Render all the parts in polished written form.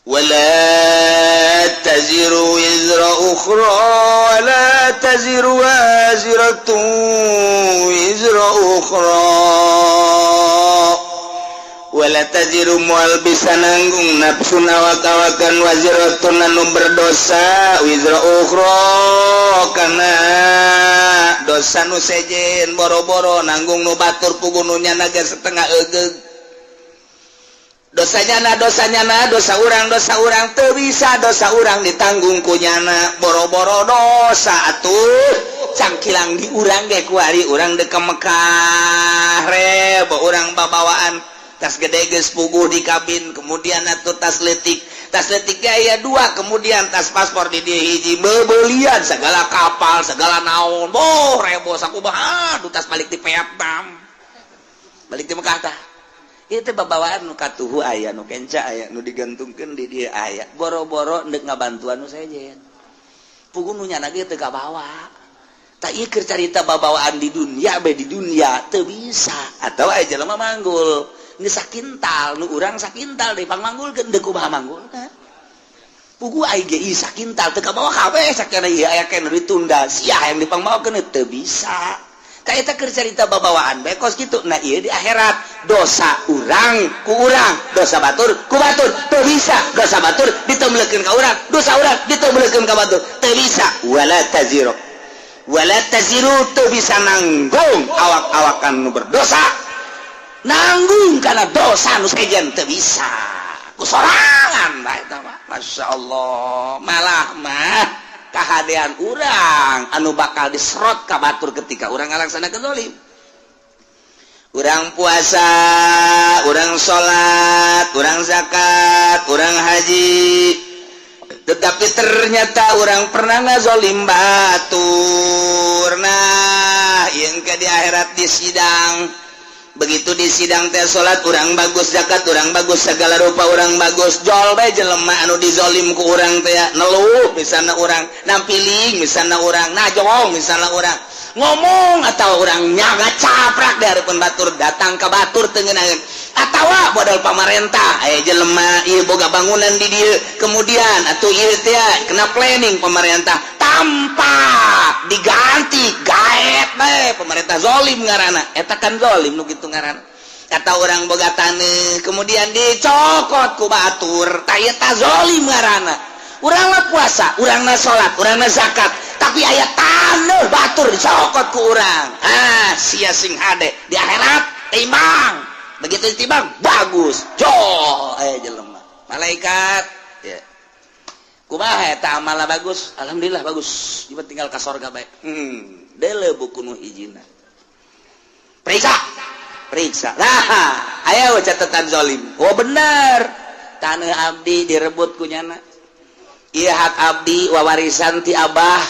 ولا تزر وزر أخرى ولا تزر وازرة وزر أخرى ولا تزر moal bisa nanggung نفس awak-awakan وازرة anu berdosa وزر أخرى kana dosa nu sejen. Boro-boro nanggung nu batur, puguh nu nyana ge setengah egeug dosanya. Na dosanya, na dosa urang, dosa urang teu bisa dosa urang ditanggung ku nyana. Boro-boro dosa atuh cangkilang di urang ge. Kuari urang dek ka Mekah, rebo urang babawaan tas gede geus puguh di kabin. Kemudian atuh tas letik, tas letik aya dua, kemudian tas paspor di dia hiji, bebelian segala kapal segala naon. Boh, rebo sakumaha. Aduh, tas balik di Vietnam, balik di Mekah tah. Itu babawaan nu katuhu aya, nu kenca aya, nu digantungkeun di dia aya. Boro-boro ndek ngabantuan nu sejen, puguh nu nyana ge teu kabawa. Tak, ieu keur carita babawaan di dunia bae. Di dunia teu bisa. Atau aya jelema manggul geus sakintal, nu urang sakintal deui pangmanggulkeun, deuk kumaha manggulna? Puguh ai ge ieu sakintal teu kabawa kabeh. Sakana ieu aya keneh ditunda sia yang dipangmawakeun, teu bisa. Eta keur carita babawaan bae kos kitu. Nah, ieu di akhirat dosa urang ku urang, dosa batur ku batur. Teu bisa dosa batur ditemblekeun ka urang, dosa urang ditemblekeun ka batur, teu bisa. ولا تزر ولا تزر teu bisa nanggung awak-awakan nu berdosa nanggung karena dosa nu sejen, teu bisa ku sorangan bae eta mah. Masya Allah, malah mah kahadean urang anu bakal diserot ka batur ketika urang ngalaksanakeun zalim. Urang puasa, urang salat, urang zakat, urang haji, tetapi ternyata urang pernah ngazolim batur. Nah, yang ke di akhirat di sidang, begitu di sidang teh salat urang bagus, zakat urang bagus, segala rupa urang bagus. Jol bae jelema anu dizolim ku urang teh neluh misalnya, urang nampiling misalnya, urang najong misalnya, urang ngomong atau urang nyaga caprak di hadapan batur, datang ke batur teu ngeunaheun. Atawa modal pamarentah, aya jelema ieu boga bangunan di dieu, kemudian atuh ieu teh kena planning pemerintah tanpa diganti, gaet bae pemerintah. Zolim ngaranna eta kan, zolim nu kitu ngaranna. Kata urang boga taneuh, kemudian dicokot ku batur, tah eta zolim ngaranna. Urang mah puasa, urang mah salat, urang mah zakat, tapi aya taneuh batur dicokot ku urang. Ah, sia sing hade di akhirat timbang. Begitu ditimbang bagus, jol aya jelema malaikat ya, kumaha eta amalna? Bagus, alhamdulillah bagus. Ieu tinggal ka sorga bae. Deuleu buku nu hijina, periksa, periksa. Nah, aya catatan zolim. Oh, bener, tanah abdi direbut ku nyana. Ieu hak abdi, wawarisan ti abah,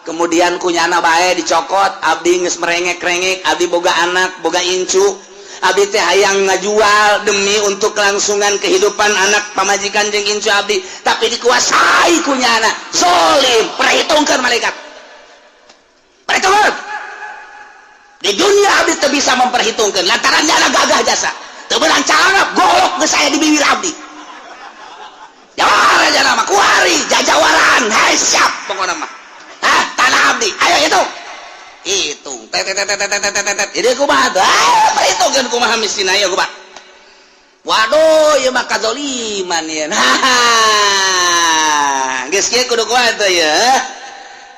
kemudian ku nyana bae dicokot. Abdi geus merengek-rengek, abdi boga anak, boga incu. Abdi teh hayang ngajual demi untuk kelangsungan kehidupan anak, pamajikan jeung incu abdi, tapi dikuasai ku nyana. Zolim. Perhitungkan malaikat, perhitungkan. Di dunia abdi teu bisa memperhitungkan lantaran nyana gagah jasa, teu beunang cangap golok geus aya di bibir abdi. Jawara jana mah kuari jajawaran. Hai, siap pokokna mah. Ah, tanah abdi ayo hitung, hitung, tet tet tet tet tet tet tet. Jadi kumaha tuh? Ah, perhitungkeun kumaha mistina ya, kumaha? Waduh, ieu mah kazoliman ya. Nah, geus kieu kudu kumaha tuh ya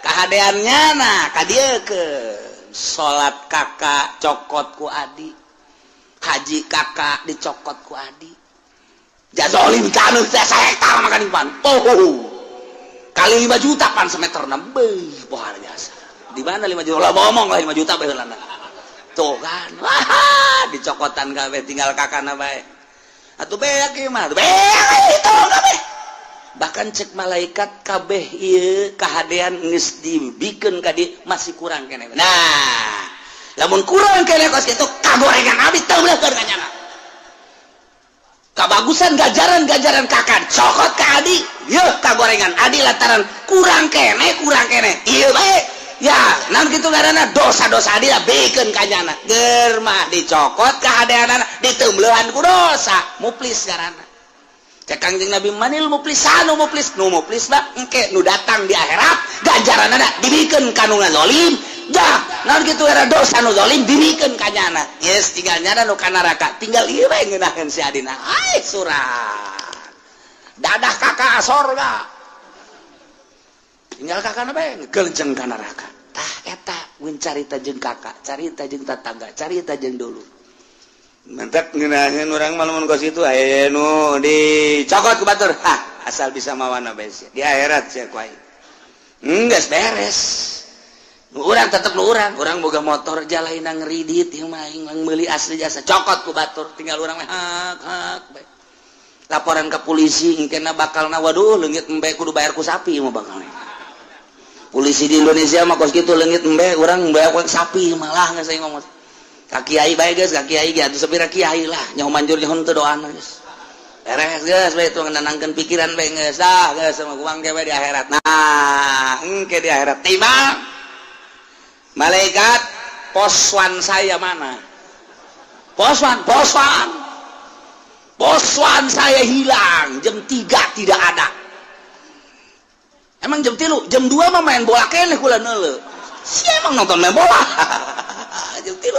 kahadeannya? Nah, ka dieu ke salat kakak cokot ku adi, haji kakak dicokot ku adi. Jazolim taneuh teh sahektar makan pan. Oh, kali 5 juta pan semeter beuh, luar biasa. Di mana 5 juta lah, ngomong lah 5 juta bae heulana. Tuh kan, wah, dicokotan kabeh, tinggal kakana bae. Atuh beak ieu mah, beak itu kabeh. Bahkan cek malaikat, kabeh ieu kahadean geus dibikeun ka dieu, masih kurang keneh. Nah, lamun kurang keneh kos kitu, kagorengan abdi teu beuleukeun ka nyana. Kabagusan gajaran-gajaran kakak cokot ke adi ye, kagorengan adi lantaran kurang kene, kurang kene iya baik ya. Nah, gitu ngaranna dosa-dosa adi lah bikeun ka nyana. Ger mah dicokot kahadeanana, diteumbeuhan ku dosa, muflis ngaranna. Cek Kangjeng Nabi, manil muflis? Anu muflis? Nu muflis mah engke nu datang di akhirat, ganjaranana dibikeun ka nu ngazolim. Dah, naon kitu era dosa nu zalim dibikeun ka nyana. Yes, tinggal nyana nu ka neraka, tinggal ieu we ngeunaheun si adina. Ai surat. Dadah kakak, sorga. Tinggal kakak bae ngegelenceng ka neraka. Tah, eta mun carita jeung kakak, carita jeung tetangga, carita jeung dulu. Mantap ngeunaheun urang mah lamun kos kitu aya nu dicokot ku batur. Hah, asal bisa mawana bae sia. Di akhirat sia ku aing. Geus beres. Nu urang tetep nu urang, urang boga motor jalain ngeridit ieu mah aing meuli asli jasa cokot ku batur, tinggal urang mah hak hak bae. Laporan ke polisi engkena bakalna, waduh, leungit embe kudu bayar ku sapi mah bakalna. Polisi di Indonesia mah kos kitu, leungit embe urang bayar ku sapi malah geus aing ngomong. Ka kiai bae geus, ka kiai ge atuh sapira kiai lah, nyaho manjur nyaho teu doana geus. Beres geus bae itu nenangkeun pikiran bae geus. Dah geus sama kuang ge di akhirat. Nah, engke di akhirat timbang malaikat, poswan saya mana? Poswan, poswan. Poswan saya hilang jam 3 tidak ada. Emang jam 3, jam 2 mah main bola keneh kula neuleu. Si emang nonton main bola. Jam 3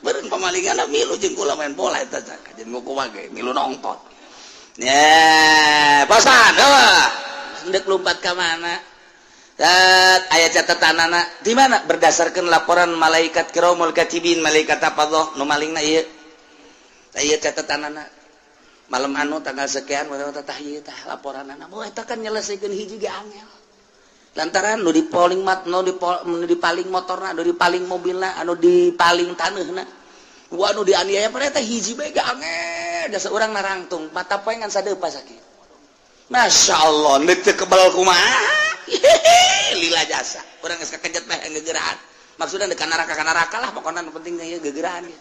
beureun pamalingan milu jeung kula main bola eta jeung kumaha ge milu nonton. Ya, poswan, eueuh. Ndek lompat ka mana? Aya catatan anak di mana berdasarkan laporan malaikat kiromul katibin, malaikat apa nu malingna ieu. Ieu catatan anak malam anu tanggal sekian tah ieu tah laporan anak. Oh, eta kan nyelesaikeun hiji ge angel lantaran nu dipaling mat nu dipaling motorna, nu dipaling mobilna, anu dipaling taneuhna, wah, nu dianiaya pada eta hiji bae ge angel. Jasa urang narangtung mata poe ngan sadeupa sakit. Masya Allah, ndek teu kebal kumaha. Lila jasa urang geus kakejet mah gegeraan, maksudnya dekat neraka ka neraka lah pokoknya, nu penting ieu gegeraan ya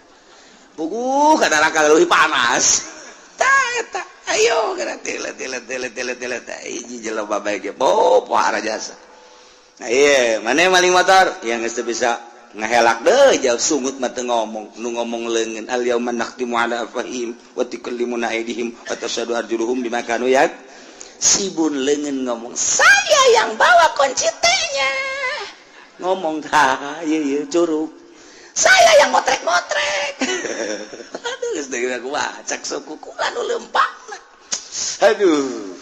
puguh ka neraka leuwih panas. Tah eta ayo geura tile tile tile tile tile tah hiji jelema bae ge bo pohara jasa. Nah, iya mana maling motor yang geus teu bisa ngahelak deh jauh sungut mah teu ngomong, nu ngomong leungeun. Al yauma nakhtimu ala afwahihim wa tukallimuna aydihim wa tashhadu arjuluhum bima kanu yaksibun. Leungeun ngomong, "Saya yang bawa kunci T-nya." Ngomong tah ieu ieu curug, "Saya yang motrek-motrek." Aduh, geus deui kumaha cak suku kula nu leumpangna. Aduh,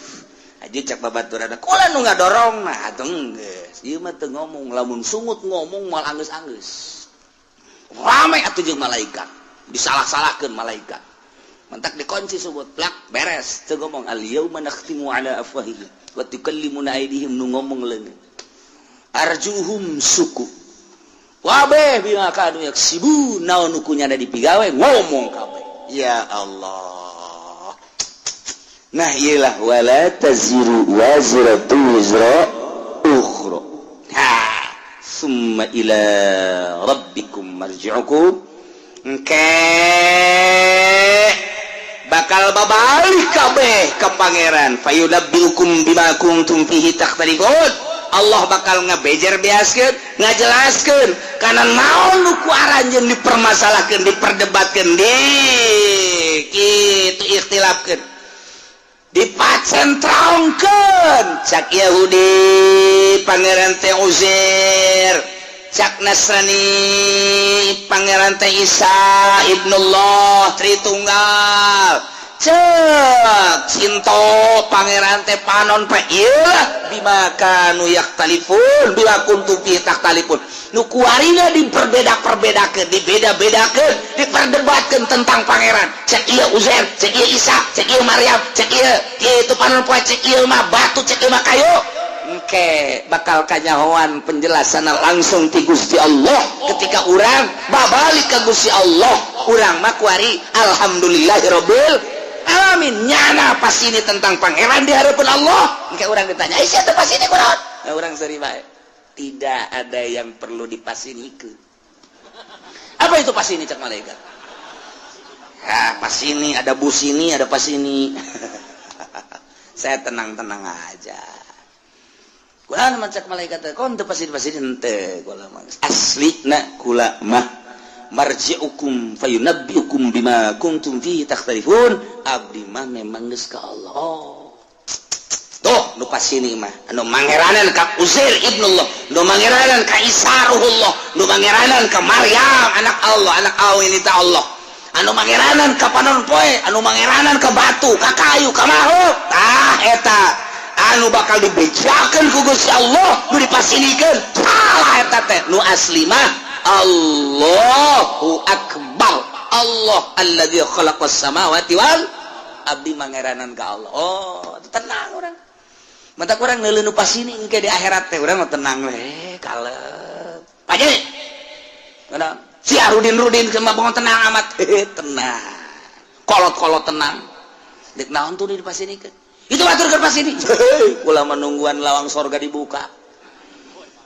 aja cak babaturan kula nu ngadorong. Nah, atuh geus ieu mah teu ngomong, lamun sungut ngomong moal anggeus-anggeus rame atuh jeung malaikat, disalah-salahkeun malaikat. Mentak dikunci sungut plak beres teu ngomong. Al yauma nakhtimu ala afwahihim wa tukallimuna aydihim, nu ngomong leungeun, arjuhum suku wabeh bima kanu yaksibun. Naon nu kunyana dipigawe ngomong kabeh. Ya Allah, nah iyalah wala taziru waziratu wizra ukhra. Ha, summa ila rabbikum marji'ukum. Engke bakal babalik kabeh ke Pangeran. Fayunabbiukum bima kuntum fihi takhtalifun. Allah bakal ngebejer beaskeun, ngajelaskeun kana naon nu ku aranjeun dipermasalahkeun, diperdebatkeun, di kitu ikhtilafkeun, dipacentrongkeun. Cak Yahudi Pangeran teh Uzair, cak Nasrani Pangeran teh Isa Ibnullah Tritunggal, cek Sinto Pangeran teh panon pe. Iyalah bima kanu yakhtalifun, bima kuntum fi takhtalifun, nu kuarina diperbeda-perbedakeun, dibeda-bedakeun, diperdebatkeun tentang Pangeran. Cek ieu Uzair, cek ieu Isa, cek ieu Maryam, cek ieu ieu itu panon poe, cek ieu mah batu, cek ieu mah kayu. Engke bakal kanyahoan penjelasan langsung ti Gusti Allah ketika urang babalik ke Gusti Allah. Urang mah kuari alhamdulillahirabbil alamin, nyana pas ini tentang Pangeran di hadapan Allah. Engke urang ditanya, "Ih, siapa pas ini kunaon?" Nah, urang seri bae, tidak ada yang perlu dipasinikeun. Apa itu pas ini? Cek malaikat. Ya, pas ini ada bus, ini ada pas ini. Saya tenang-tenang aja. Kula mah cek malaikat, kon teu pasti pasti henteu kula mah. Asli na kula mah Marji'ukum fayunabbi'ukum bima kuntum fihi takhtalifun. Abdi mah memang geus ka Allah. Oh. Tuh nu pasini mah anu mangeranan ka Uzair ibnullah, nu mangeranan ka Isa ruhullah, nu mangeranan ka Maryam anak Allah, anak awi ta Allah, anu mangeranan ka panon poe, anu mangeranan ka batu, ka kayu, ka makhluk. Tah, eta anu bakal dibejakeun ku Gusti Allah. Nu dipasinikeun salah eta teh. Nu asli mah Allahu akbar, Allah alladzi khalaqas samawati wal abdi mangeranan ka Allah. Oh, tenang urang. Mata kurang neuleuh nu pasini engke di akhirat teh urang mah tenang we, kalep. Paje. Mana? Si Arudin Rudin sama bangun tenang amat. Tenang. Kolot-kolot tenang. Dek naon tuh di pasini ke? Itu batur ke pasini. Kula menungguan lawang sorga dibuka.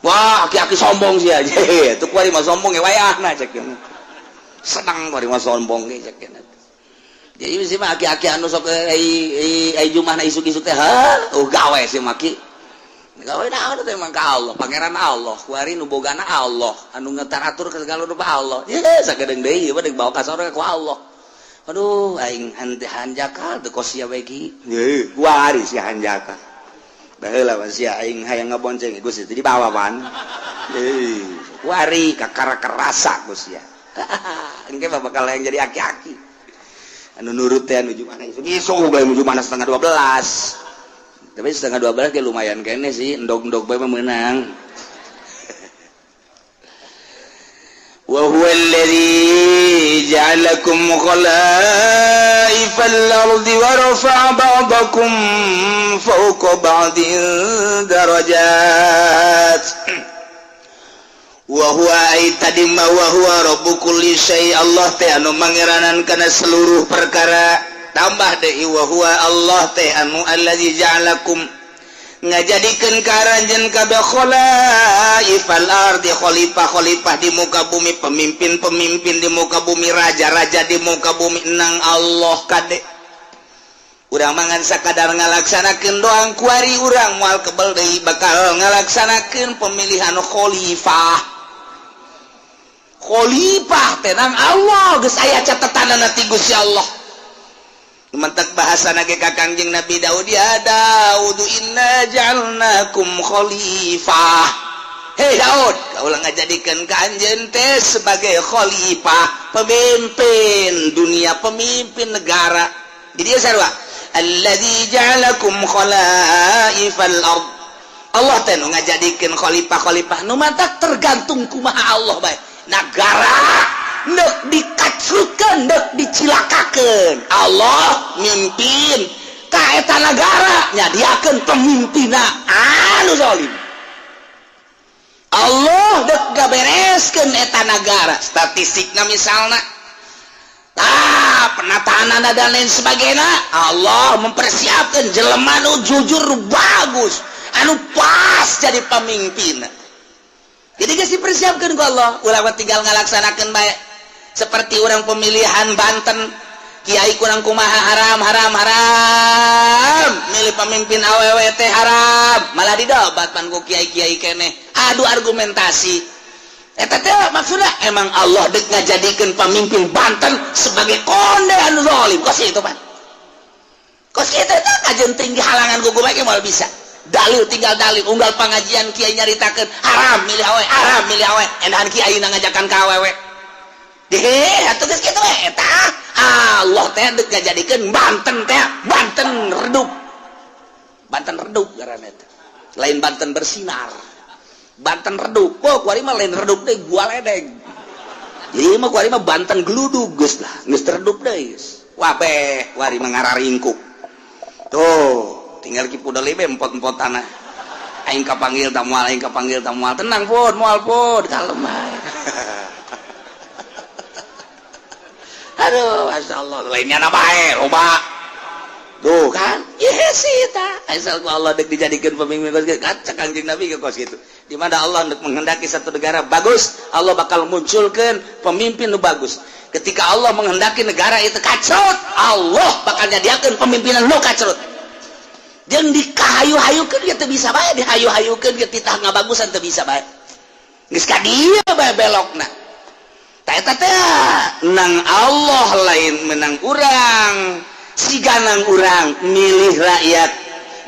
Wah, aki-aki sombong sih aja. Itu kuari mah sombong ya wayahna cek. Senang kuari mah sombong ge cek. Jadi mesti mah aki-aki anu sok ai ai jumahna isuk-isuk teh, ha, oh gawe sih maki. Gawe naon teh emang ka Allah, pangeran Allah, kuari nu bogana Allah, anu ngetaratur ke segala rupa Allah. Ye, sakedeung deui ieu mah deuk bawa ka sorga ku Allah. Aduh, aing hante hanjakal teu kos sia begi. Ye, kuari si hanjakal. Baheula mah sia aing hayang ngabonceng Gusti teh dibawa pan. Heuh, kuari kakara kerasa Gusti ya. Engke mah bakal yang jadi aki-aki. Anu nurut teh anu mana isuk isuk bae menuju mana setengah 12, tapi setengah 12 ge lumayan kene sih, endog-endog bae mah meunang. Wa huwa alladhi ja'alakum khalaifal ardi wa rafa'a ba'dakum fawqa ba'din darajat. Wa huwa ai tadi ma wa huwa rabbu kulli syai, Allah teh anu mangeranan kana seluruh perkara. Tambah deui, wa huwa Allah teh anu allazi ja'alakum ngajadikeun ka aranjeun kabeh khalaifal ardi, khalifah-khalifah di muka bumi, pemimpin-pemimpin di muka bumi, raja-raja di muka bumi. Nang Allah kade urang mangan sakadar ngalaksanakeun doang. Kuari urang moal kebel deui bakal ngalaksanakeun pemilihan khalifah. Khalifah tenang, Allah geus aya catetanana ti Gusti Allah. Mentek bahasa nage ka Kangjeng Nabi Daud, ya Daud, inna ja'alnakum khalifah. Hei Daud, kaulah ngajadikeun ka anjeun teh sebagai khalifah, pemimpin dunia, pemimpin negara. Di dieu sarua, alladzi ja'alakum khalaifal ard, Allah teh nu ngajadikeun khalifah-khalifah. Nu matak tergantung kumaha Allah bae negara nek dikacrutkeun, nek dicilakakeun, Allah mimpin ka eta nagara, nyadiakeun pemimpinna anu zalim. Allah dek gabereskeun eta nagara, statistikna misalna, ah, penataan dan lain sebagainya, Allah mempersiapkan jelema nu jujur, nu bagus, anu pas jadi pemimpin. Jadi geus dipersiapkan ku Allah. Ulah tinggal ngalaksanakeun bae. Seperti orang pemilihan Banten, kiai kurang kumaha, haram, haram, haram, milih pemimpin awewe teh haram. Malah didobat pan ku kiai-kiai keneh, adu argumentasi. Eta teh maksudnya emang Allah dek ngajadikeun pemimpin Banten sebagai konde anu zalim. Kos itu pan, kos itu teh kajen tinggi halangan ku bae moal bisa. Dalil tinggal dalil. Unggal pengajian kiai nyaritakeun haram milih awewe, haram milih awewe, endahan kiai ngajakan ka awewe deh atuh geus kitu we. Eta Allah teh dek ngajadikeun Banten teh Banten redup. Banten redup ngaranna teh, lain Banten bersinar, Banten redup. Kok kuari mah lain redup deh, gua ledeng. Jadi mah kuari mah Banten geludug geus lah, geus redup deui geus wabeh. Kuari mah ngararingkuk tuh, tinggal ki pudel be empot-empot tanah. Aing kapanggil ta moal, aing kapanggil ta moal. Tenang pun, moal pun, kalem bae. Aduh, masya Allah, lainnya na bae loba tuh kan. Yes sih ta, asal ku Allah dek dijadikan pemimpin kos gitu. Kaca Kangjeng Nabi ke kos gitu. Di mana Allah dek menghendaki satu negara bagus, Allah bakal munculkan pemimpin nu bagus. Ketika Allah menghendaki negara itu kacrut, Allah bakal nyadiakeun pemimpinan nu kacrut. Jeung dikahayu-hayukeun ge teu bisa bae, dihayu-hayukeun ge titah ngabagusan teu bisa bae. Geus ka dieu bae belokna. Tah, eta teh nang Allah, lain menang urang. Siganang urang milih rakyat,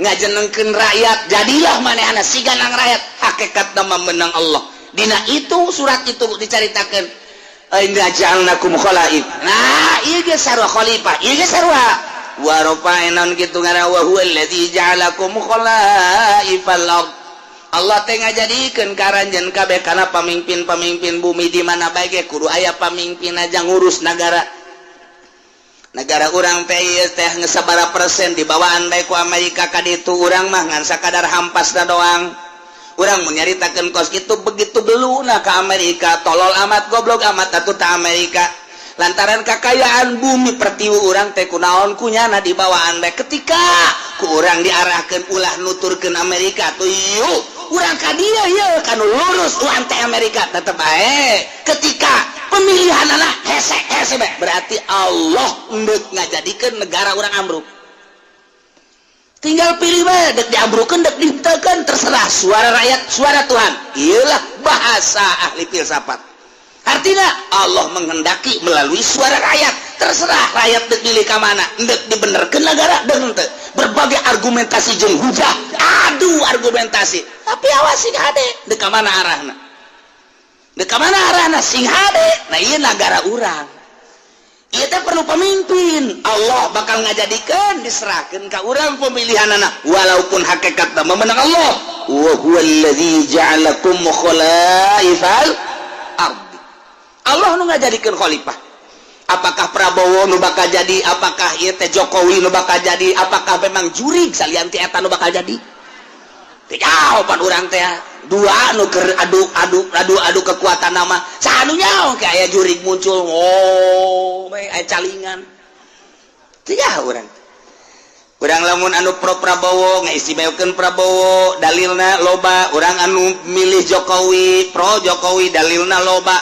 ngajenengkeun rakyat, jadilah manehna siganang rakyat. Hakikat nama menang Allah. Dina itu surat itu dicaritakeun, inna ja'alnakum khalaif. Nah, ieu ge sarua khalifah, ieu ge sarua wa rafa'na kitu ngaran, wa huwa allazi ja'alakum khalaifal ard. Allah teh ngajadikeun karanjeun kabeh kana pamimpin-pamimpin bumi. Di mana bae ge kudu aya pamimpin aja ngurus negara. Negara urang teh ieu teh geus sabaraha persen dibawaan bae ku Amerika ka ditu. Urang mah ngan sakadar hampasna doang. Urang mun nyaritakeun kos kitu, begitu beluna ka Amerika, tolol amat, goblok amat atuh ta Amerika, lantaran kakayaan bumi pertiwi urang teh kunaon kunyana dibawaan bae. Ketika ku urang diarahkeun ulah nuturkeun Amerika tuh, yuk urang ka dieu, yeuh kanu lurus urang teh Amerika tetep bae. Ketika pemilihan anak hese hese bae, berarti Allah endek ngajadikeun negara urang ambruk. Tinggal pilih bae, dek diambrukeun, dek dihenteukeun, terserah. Suara rakyat suara Tuhan. Iyalah bahasa ahli filsafat, artinya Allah menghendaki melalui suara rakyat. Terserah rakyat dek pilih ka mana, dek dibenerkeun negara dek henteu. Berbagai argumentasi jeung hujah, adu argumentasi, tapi awas, sing hade dek ka mana arahna, dek ka mana arahna, sing hade. Nah, ieu negara urang ieu teh perlu pemimpin. Allah bakal ngajadikeun, diserahkeun ka urang pemilihan anak, walaupun hakikat memenang Allah. Wa huwallazi ja'alakum khalaifal ardi. Allah nu ngajadikeun khalifah. Apakah Prabowo nu bakal jadi, apakah ieu teh Jokowi nu bakal jadi, apakah memang jurig salian ti eta nu bakal jadi, teu jawaban urang teh. Dua nu keur adu adu adu adu kekuatan nama, saha nu nyaho kayak jurig muncul, oh aya calingan. Teu nyaho urang. Urang lamun anu pro Prabowo ngaistimewakeun Prabowo, dalilna loba. Urang anu milih Jokowi, pro Jokowi, dalilna loba.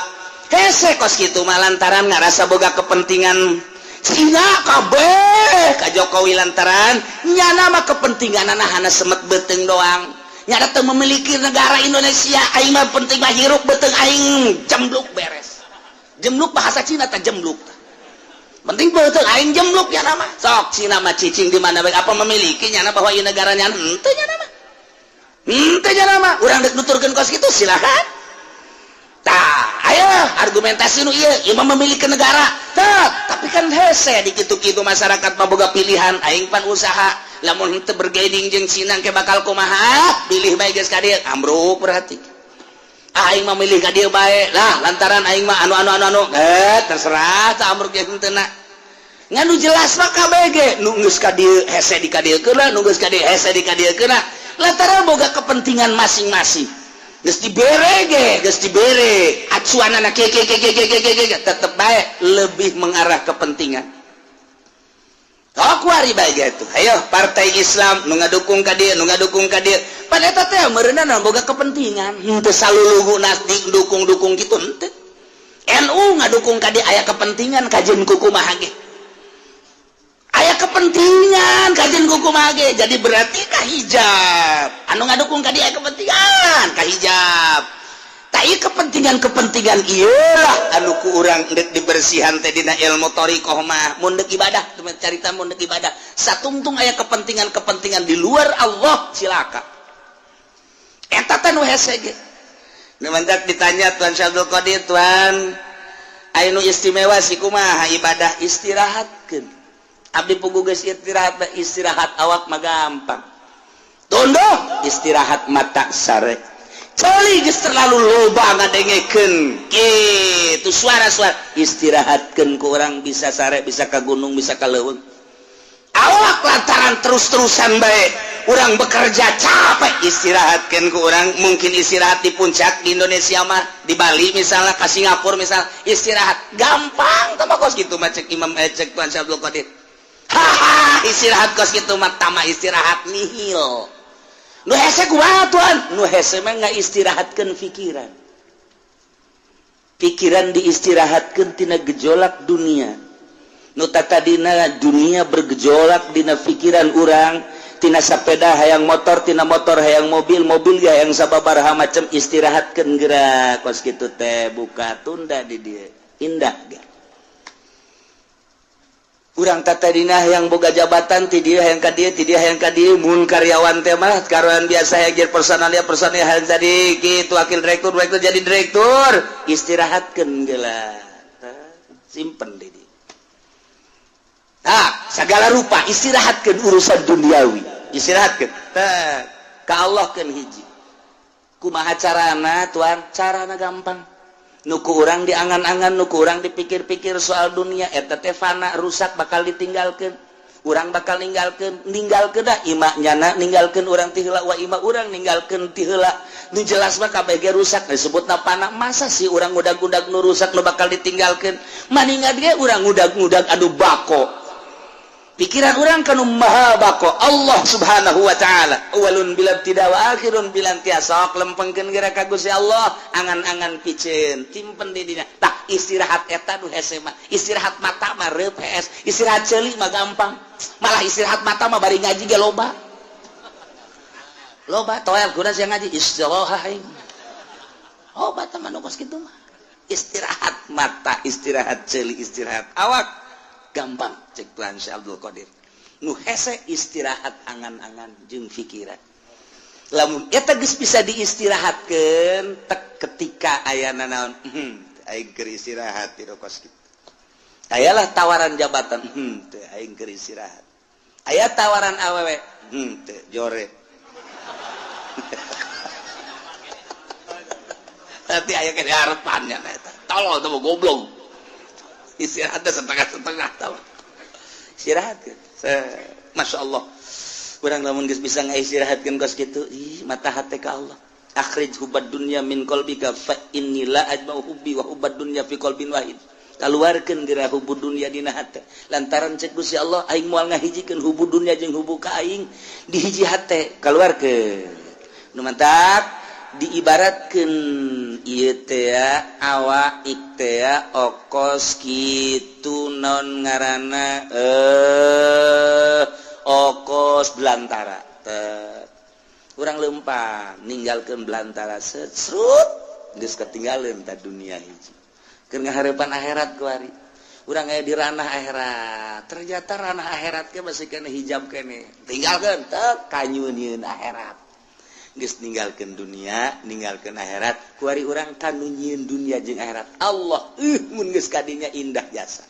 Hese kos kitu mah lantaran ngarasa boga kepentingan. Cina kabeh ka Jokowi lantaran nyana mah kepentingan hana semet beuteung doang. Nyana teu memiliki negara Indonesia. Aing mah penting mah hirup, beuteung aing jembluk, beres. Jembluk bahasa Cina teh jembluk, penting beuteung aing jembluk. Ya nama sok Cina mah cicing di mana bae, apa memiliki nyana bahwa ieu negaranya? Henteu, nyana mah henteu. Nyana mah urang dek nuturkeun kos kitu, silakan. Tah, ayo argumentasi nu ieu, ieu mah memiliki negara. Tah, tapi kan hese di kitu-kitu, masyarakat mah boga pilihan. Aing pan usaha, lamun henteu bergaining jeung Cina ke bakal kumaha? Pilih bae geus ka dieu, ambruk. Berarti aing mah milih ka dieu bae lah, lantaran aing mah anu anu anu anu. Eh, terserah tah ambruk ge henteu na. Ngan nu jelas mah KBG nu geus ka dieu hese di ka dieu keuna, nu geus ka dieu hese di ka dieu keuna, lantaran boga kepentingan masing-masing. Geus dibere ge, geus dibere acuanana ke ke ke ke ke ke ke, tetep bae lebih mengarah kepentingan. Oh, kuari bae gitu. Ayo partai Islam nu ngadukung ka dieu, nu ngadukung ka dieu. Pan eta teh meureunna boga kepentingan. Henteu salulugu nas dukung-dukung gitu henteu. NU ngadukung ka dieu aya kepentingan, kajeun kumaha ge. Aya kepentingan kajeun kumaha ge. Jadi berarti ka hijab. Anu ngadukung ka dieu aya kepentingan ka hijab. Tah, ieu kepentingan-kepentingan ieu lah anu ku urang dek dibersihan teh dina ilmu thoriqoh mah. Mun dek ibadah, carita mun dek ibadah satungtung aya kepentingan-kepentingan di luar Allah, cilaka. Eta teh nu hese ge. Nu mantak ditanya Tuan Syekh Abdul Qadir, "Tuan, aya nu istimewa sih kumaha ibadah?" Istirahatkeun. Abdi puguh geus istirahat, istirahat awak mah gampang. Tunduh istirahat mata sare. Celi geus terlalu loba ngadengekeun kitu suara-suara, istirahatkeun ku urang bisa sare, bisa ka gunung, bisa ka leuweung. Awak lantaran terus-terusan bae urang bekerja capek, istirahatkeun ku urang mungkin istirahat di puncak di Indonesia mah, di Bali misalnya, ke Singapura misalnya, istirahat gampang. Tama kos gitu mah cek Imam, cek Tuan Syekh Abdul Qadir, haha, istirahat kos gitu mah tama istirahat nihil. Nu hese kumaha, Tuan? Nu hese mah nggak istirahatkeun pikiran. Pikiran diistirahatkeun tina gejolak dunia. Nu tadina dunia bergejolak dina pikiran urang, tina sepeda hayang motor, tina motor hayang mobil, mobil ya yang sababaraha macam, istirahatkeun gerak kos kitu teh buka tunda di dieu. Indah ge. Urang tadina yang boga jabatan ti dieu hayang ka dieu, ti dieu hayang ka dieu. Mun karyawan teh mah karyawan biasa hayang jadi personalia, personalia hayang jadi kitu, wakil direktur, direktur jadi direktur. Istirahatkeun geula, simpen di dieu. Nah, segala rupa istirahatkeun urusan duniawi, istirahatkeun tah ka Allah keun hiji. Kumaha carana, tuan? Carana gampang. Nu ku urang diangan-angan, nu ku urang dipikir-pikir soal dunia eta teh fana, rusak, bakal ditinggalkan. Urang bakal ninggalkeun, ninggalkeun dah imah nyana, ninggalkeun urang ti heula, wa imah urang ninggalkeun ti heula. Nu jelas mah kabeh ge rusak, disebutna fana. Masa sih urang ngudag-ngudag nu rusak, nu bakal ditinggalkeun? Maningan ge urang ngudag-ngudag anu bako. Pikiran urang kanu maha bako, Allah Subhanahu wa Ta'ala, awalun bila tidak wa akhirun bila intiha. Sok lempengkeun geura ka Gusti Allah, angan-angan piceun simpen di dinya. Tah, istirahat eta nu hese mah istirahat mata mah reup hees, istirahat ceuli mah gampang. Malah istirahat mata mah bari ngaji ge loba loba toel kuda sia ngaji istirahat aing. Oh, bata mah nu kos kitu mah istirahat mata, istirahat ceuli, istirahat awak gampang cek Tuhan Syekh Abdul Qadir. Nu hese istirahat angan-angan jeung pikiran. Lamun eta geus bisa diistirahatkeun tek ketika ayana naon, aing keur istirahat di kos kitu. Ayalah tawaran jabatan, teu, aing keur istirahat. Aya tawaran awewe, teu, jore. Nanti aya ke harapannya eta tolol teh, goblok. Istirahat setengah-setengah tau istirahat. Masya Allah, urang lamun geus bisa ngaistirahatkeun kos kitu, ih, mata hate ka Allah. Akhrij hubbad dunya min qalbika fa inni la ajma'u hubbi wa hubbad dunya fi qalbin wahid. Kaluarkeun geura hubbu dunya dina hate, lantaran cek Gusti Allah, aing moal ngahijikeun hubbu dunya jeung hubbu ka aing di hiji hate. Kaluarkeun. Nu mantak diibaratkeun ieu teh awak teh okos kitu, naon ngaranna, okos belantara. Urang lempang ninggalkeun belantara, serut geus ketinggalan ta dunia hiji. Keur ngaharepan akhirat kuari urang aya di ranah akhirat. Ternyata ranah akhirat ke masih kena hijab kene, tinggalkeun teh kanyunieun akhirat. Geus ninggalkeun dunia, ninggalkeun akhirat, kuari urang kanu nyieun dunia jeung akhirat. Allah, mun geus kadinya indah jasa.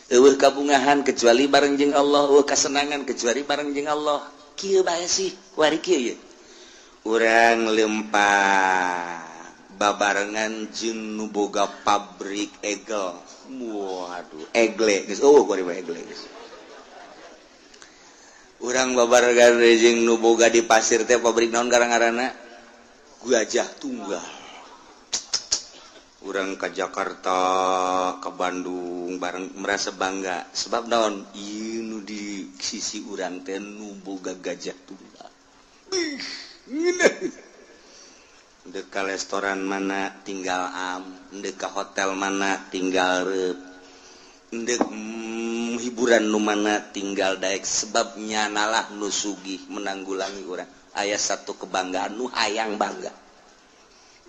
Eueuh kabungahan kecuali bareng jeung Allah, eueuh kasenangan kecuali bareng jeung Allah. Kieu bae sih kuari kieu ye. Urang lempang babarengan jeung nu boga pabrik egel. Waduh, egle geus eueuh kuari mah, egle geus. Urang babarengan jeung nu boga di pasir teh pabrik naon garang-garana, Gajah Tunggal. Urang ke Jakarta, ke Bandung bareng merasa bangga. Sebab naon? Ieu nu di sisi urang teh nu boga Gajah Tunggal. Ih, ngeunah. Dek ka restoran mana tinggal am, dek ka hotel mana tinggal reup, dek hiburan nu mana tinggal daek, sebabnya nalah nu sugih menanggulangi urang. Aya satu kebanggaan nu hayang bangga.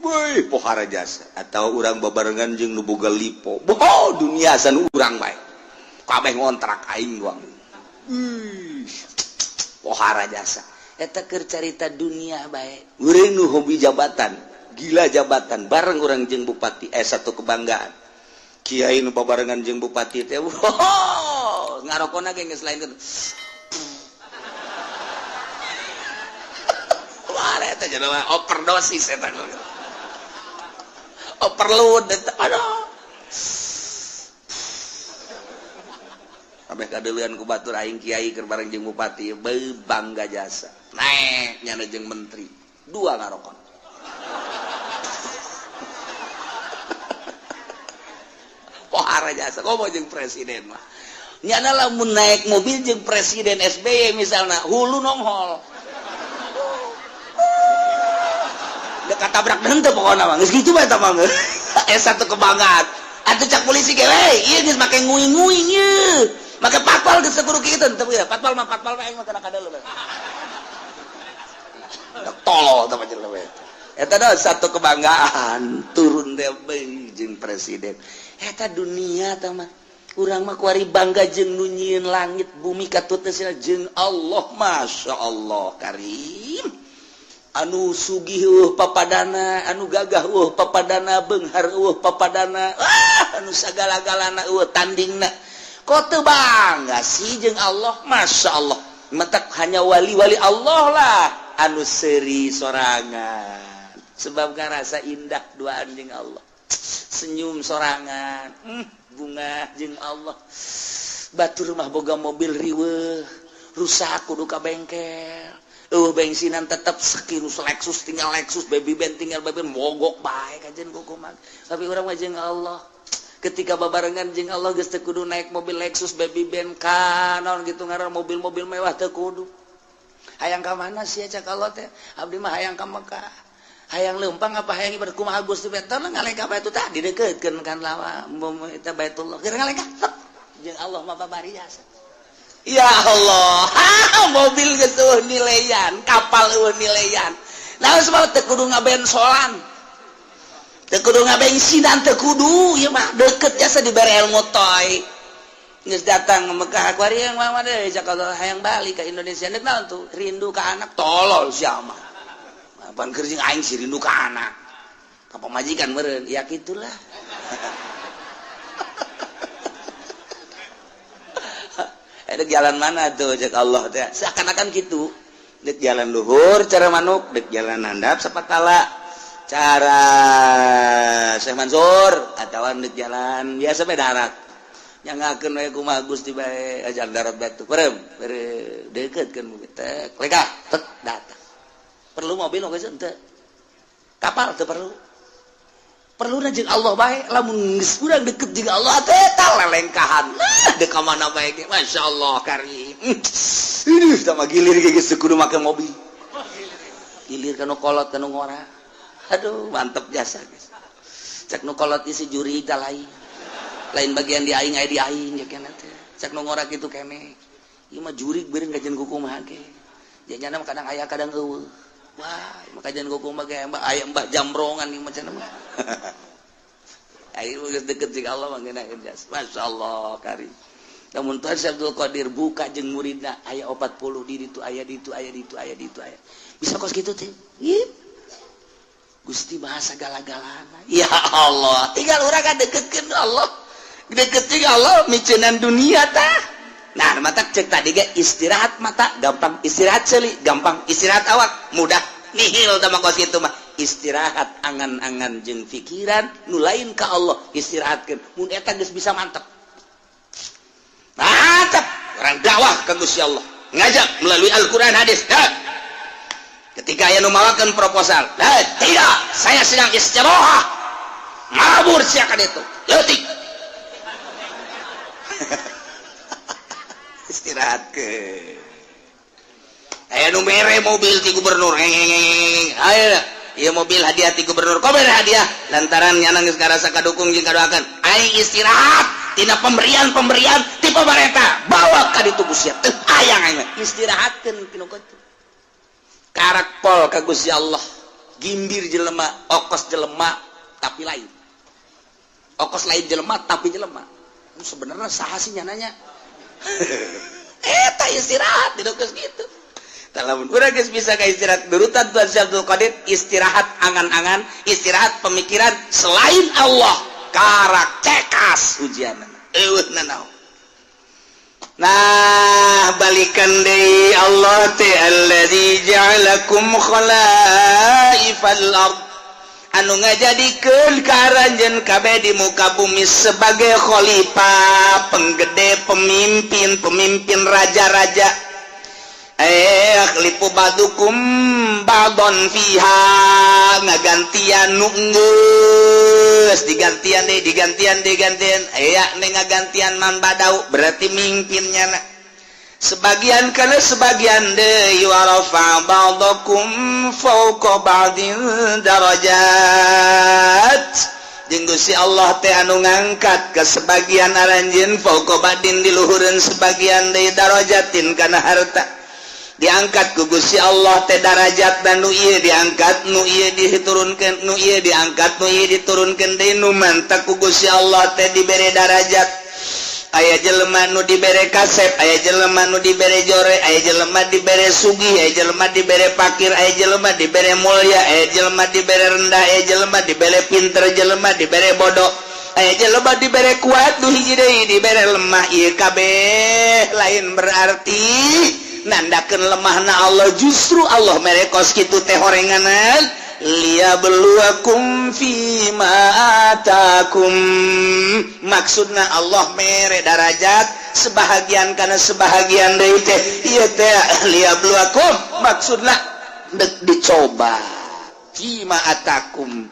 Woi, pohara jasa. Atau urang babarengan jeung nu boga lipo. Boho, dunia san urang bae. Kabeh ngontrak aing doang. Ih, pohara jasa. Eta keur carita dunia bae. Urang nu hobi jabatan, gila jabatan, bareng urang jeung bupati, satu kebanggaan. Kiai nu babarengan jeung bupati teh, wow, ngarokona ge geus lain kitu. Wah, eta jelema overdosis eta. Overload eta. Aduh. Kabeh kadeuleun ku batur, aing kiai keur bareng jeung bupati, beuh, bangga jasa. Naek nyana jeung menteri, dua ngarokon. Pohara jasa, komo jeung presiden mah. Nyana lamun naik mobil jeung Presiden SBY misalna, hulu nonghol. Dek katabrak henteu pokona mah, geus kitu bae eta mah. Satu kebanggaan. Atuh cak polisi ge, we, ieu geus make nguing-nguing ieu. Make patpal geus kudu kitu teu ya. Patpal mah patpal mah aing mah kana kadeuleu. Tolol teh jelema. Eta adalah satu kebanggaan turun teh jeung presiden. Eta dunia tah mah. Urang mah kuari bangga jeung nu nyieun langit bumi katut jeung Allah. Masya Allah Karim, anu sugih papadana, anu gagah papadana, beunghar papadana, ah, anu sagala-galana tandingna. Kok teu bangga sih jeung Allah? Masya Allah, matak hanya wali-wali Allah lah anu seuri sorangan, sebab ngarasa indah duaan jeung Allah, senyum sorangan, bungah jeung Allah. Batur mah boga mobil riweuh, rusak kudu ka bengkel, bensinan tetep sekirus Lexus tinggal Lexus, Baby Benz tinggal Baby Benz, mogok bae kajen kumaha. Tapi urang mah jeung Allah, ketika babarengan jeung Allah geus teu kudu naik mobil Lexus, Baby Benz, naon gitu ngaran mobil-mobil mewah teu kudu. Hayang ka mana sih, cak Allah teh? Abdi mah hayang ka Mekah. Hayang leumpang apa hayang ibadah, kumaha Gusti? Teh ngalengkah batu tah dideukeutkeun kan lawa eta Baitullah, keur ngalengkah jeung Allah mah babari jasa. Ya Allah, mobil geus euweuh nilaian, kapal euweuh nilaian. Nah, sebab teu kudu ngabensolan, teu kudu ngabensinan, teu kudu. Ieu mah deket jasa dibere ilmu toy. Geus datang ke Mekah kuari yang mah deui, cak Allah hayang balik ke Indonesia. Nek naon tuh? Rindu ka anak. Tolol sia mah. Apaan keur jeung aing sih rindu ka anak? Ka pamajikan meureun. Ya kitulah. Ada jalan mana tuh, cek Allah teh seakan-akan gitu. Dek jalan luhur cara manuk, dek jalan handap sapatala cara Syekh Mansur, atau dek jalan biasa bae darat. Yang ngakeun we kumaha Gusti bae, ajar darat batu perem bere deukeutkeun tek leka tek datang. Perlu mobil oge henteu, kapal teu perlu. Perlu jeung Allah bae. Lamun geus urang deket jeung Allah teh eta lelengkahan. Nah, dek ka mana bae ge. Masya Allah Karim. Ini sama gilir ge geus kudu make mobil, gilir kanu kolot kanu ngora. Aduh, mantep jasa guys. Cek nu kolot isi juri tah lain lain bagian di aing, aya di aing ya kena teh. Cek nu ngora kitu kene, ieu mah jurig beureun kajian kumaha ge janyana mah, kadang aya kadang euweuh. Wah, maka jangan kumaha ge, mbah aya mbah jamrongan ieu macam mah. Ayo geus deket jeung Allah mah ngeunaheun jas. Masya Allah Karim. Namun Tuhan Syekh Abdul Qadir buka jeung muridna aya 40 di ditu, aya di ditu, aya di ditu, aya di ditu, aya. Bisa kos kitu teh. Gusti bahasa gala-galana. Ya Allah, tinggal urang kan deketkeun Allah. Deket jeung Allah miceunan dunia tah. Nah, mata cek tadi ge istirahat mata gampang, istirahat ceuli gampang, istirahat awak mudah nihil tah mah kos kitu mah. Istirahat angan-angan jeung pikiran nu lain ka Allah istirahatkeun. Mun eta geus bisa mantep. Mantap orang dakwah ka Gusti Allah, ngajak melalui Al-Qur'an hadis. Nah, ketika aya nu mawakeun proposal, nah, tidak, saya sedang istirahat. Mabur siakan itu. Leutik. Istirahat ke. Aya nu mere mobil ti gubernur. Ayo, ieu mobil hadiah ti gubernur. Kok mere hadiah? Lantaran nyana geus ngarasa kadukung jeung kadoakeun. Aing istirahat tina pemberian-pemberian ti pemerintah. Bawa ka ditu Gusti. Teu hayang aing mah. Istirahatkeun tinu kitu. Karak pol ka Gusti Allah. Gimbir jelema, okos jelema tapi lain. Okos lain jelema tapi jelema. Sebenarnya saha sih nyananya? Eta istirahat di geus kitu. Lamun urang geus bisa ka istirahat berutan Tuhan Syekh Abdul Qadir, istirahat angan-angan, istirahat pemikiran selain Allah, karak cekas ujian. Eueuh nanaon. Nah, balikan deui Allah teh alladzi ja'alakum khalaifal ard, anu ngajadikeun ka aranjeun kabeh di muka bumi sebagai khalifah, penggede, pemimpin, pemimpin raja-raja. Yakhlifu ba'dukum ba'don fiha, ngagantian nu geus digantian deh, digantian, digantian, aya nih ngagantian man badau, berarti mimpinnya na sebagian kana sebagian deui. Wa rafa ba'dakum fawqa ba'din darajat, jeung Gusti Allah teh anu ngangkat ke sebagian aranjeun, fawqa ba'din, di luhureun sebagian deui, darajatin kana harta. Diangkat ku Gusti Allah teh darajat dan nu ieu diangkat, nu ieu diturunkeun, nu ieu diangkat, nu ieu diturunkeun deui. Nu mantak ku Gusti Allah teh dibere darajat, aya jelema nu dibere kasep, aya jelema nu dibere jore, aya jelema dibere sugih, aya jelema dibere pakir, aya jelema dibere mulia, aya jelema dibere rendah, aya jelema dibere pinter, jelema dibere bodoh, aya jelema dibere kuat, nu hiji deui dibere lemah. Ieu kabeh lain berarti nandakeun lemahna Allah. Justru Allah mere kos kitu teh horenganan liyabluwakum fima atakum. Maksudna Allah mere darajat sebahagian karena sebahagian deui teh ieu teh liyabluwakum, maksudna dek dicoba, fima atakum.